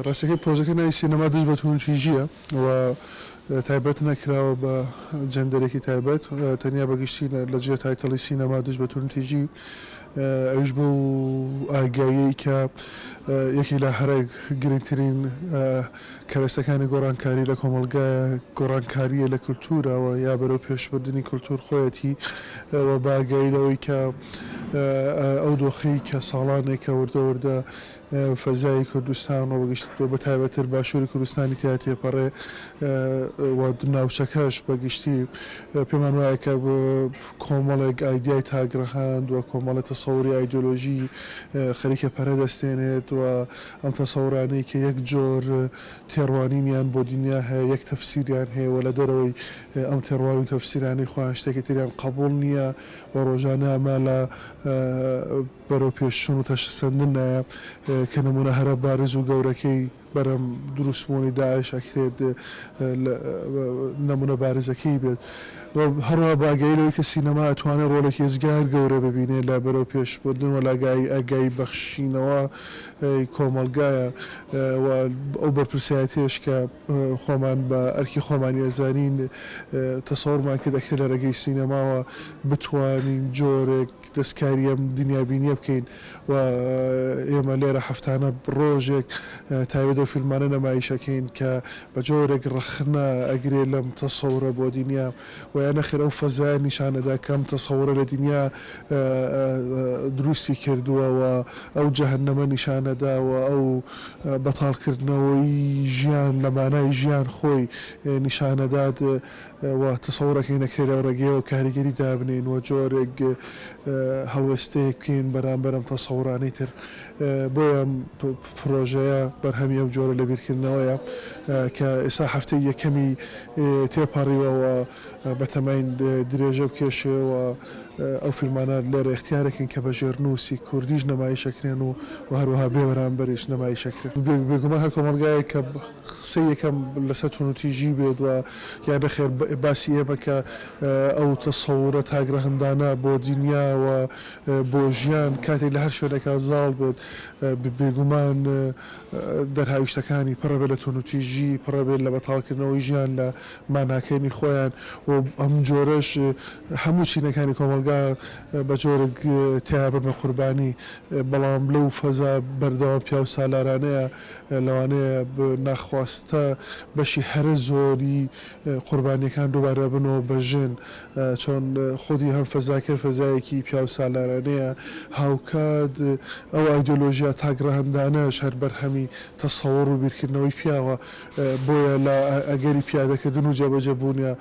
ڕاستەکەی پرۆژەکە ناوی سینەما دژ بە توندوتیژییە و تایبەت نەکراوە بە جێندەرێکی تایبەت، تەنیا بە گشتی لە جێ title ی سینەما دژ بە توندوتیژی، ئەویش بەو ئاگاییەی کە یەکێک لە هەرە گرنگترین کەرەستەکانی گۆڕانکاری لە کۆمەڵگایە، گۆڕانکارییە لە کولتوورە و یا بەرەو پێشبردنی کولتوور خۆیەتی و بە ئاگایی لەوەی کە ئەو دۆخەی کە ساڵانێکە وردە وردە فەزای کوردستان و بە تایبەتتر باشووری کوردستانی تیا تێپەڕێ و ناوچەکەش بە گشتی پێمان وایە کە کۆمەڵێک ئایدیای تاکڕەهەند و کۆمەڵێک تەسەوری ئایدیۆلۆژی خەریکە پەرە دەستێنێت و ئەم تەسەورانەی کە یەک جۆر تێڕوانینیان بۆ دنیا هەیە، یەک تەفسیریان هەیە و لە دەرەوەی ئەم تێڕوانین و تەفسیرانەی خۆیان شتێکی تریان قەبووڵ نییە و ڕۆژانە ئەمە لە بەرەوپێشچوون و تەشەسەندنایە کە نموونە هەرە بارز و گەورەکەی بەرەم دروستبوونی داعش ئەکرێت نموونە بارزەکەی بێت و هەروەها بە ئاگایی لەوەی کە سینەما ئەتوانێت ڕۆڵێکی ئێجگار گەورە ببینێت لە بەرەوپێشبردن و لە ئاگایی بەخشینەوە کۆمەڵگایە و ئەو بەرپرسایەتیەش کە خۆمان بە ئەرکی خۆمانی ئەزانین تەسەورمان کرد ئەکرێت لە ڕێگەی سینەماوە بتوانین جۆرێک دەستکاری ئەم دنیابینیە بکەین و ئێمە لێرە هەفتانە ڕۆژێک تایبەت بەو فیلمانە نەمایش ئەکەین کە بە جۆرێک ڕەخنە ئەگرێ لەم تەسەورە بۆ دنیا و یا نەخێر ئەو فەزایە نیشان ئەدا کە ئەم تەسەورە لە دنیا دروستی کردووە و ئەو جەهەنەمە نیشان ئەدا و ئەو بەتاڵکردنەوەی ژیان لە مانای ژیان خۆی نیشان ئەدات. و تەسەورەکەی نەکرێ لەو ڕێگەیەوە کاریگەری دابنێین و جۆرێک هەڵوێستەیەک بکەین بەرامبەر ئەم تەسەورانەی تر. بۆیە ئەم پرۆژەیە بەرهەمی ئەم جۆرە لە بیرکردنەوەیە کە ئێستا هەفتەی یەکەمی تێپەڕیوە و بەتەماین درێژە بکێشێ و ئەو فیلمانە لێرە ئیختیارەکەین کە بە ژێرنووسی کوردیش نەمایش ئەکرێن و هەروەها بێ بەرامبەریش نەمایش ئەکرێن. بێگومان هەر کۆمەڵگایەک کە قسەی یەکەم لەسەر توندوتیژی بێت و یا نەخێر باسی ئێمە کە ئەو تەسەورە تاکڕەهەندانە بۆ دنیا و بۆ ژیان کاتێک لە هەر شوێنێکا زاڵ بێت بێگومان دەرهاویشتەکانی پڕە بێت لە توندوتیژی، پڕە بێت لە بەتاڵکردنەوەی ژیان لە ماناکانی خۆیان و ئەم جۆرەش هەموو چینەکانی کۆمەڵگا بە جۆرێک تیایا ببنە قوربانی بەڵام لەو فەزا بەردەوام پیاوسالارانەیە لەوانەیە ناخواستە بەشی هەرە زۆری قوربانیەکان دووبارە بنەوە بە ژن چۆن خودی هەم فەزاکە فەزایەکی پیاوسالارانەیە هاوکات ئەو ئایدۆلۆژیا تاکڕەهەندانەش هەر بەرهەمی تەسەوڕ و بیرکردنەوەی پیاوە بۆیە لە ئەگەری پیادەکردن و جێبەجێ بوونیا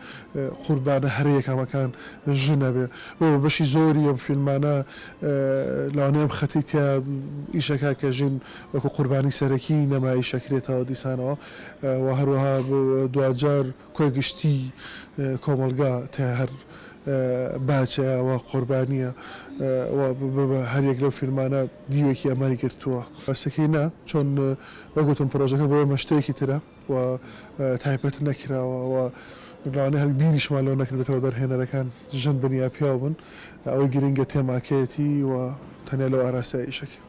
قوربانە هەرە یەکەمەکان ژن ئەبێ بۆیە بە بەشی زۆری ئەم فیلمانە لەوانەیە ئەم خەتەی تیا ئیشەکا کە ژن وەکو قوربانی سەرەکی نەمایش ئەکرێتەوە دیسانەوە و هەروەها دواجار کۆی گشتی کۆمەڵگا تیا هەر باجە و قوربانیە و هەر یەک لەو فیلمانە دیوێکی ئەمەی گرتووە. ڕاستەکەی نا، چۆن وەک وتم پڕۆژەکە بۆ ئێمە شتێکی ترە و تایبەت نەکراوە و لەوانەیە هەر بیریشمان لەوە نەکردبێتەوە دەرهێنەرەکان ژن بن یا پیاو بن، ئەوەی گرنگە تێماکەیەتی و تەنیا لەو ئاراستەیە ئیشەکەی.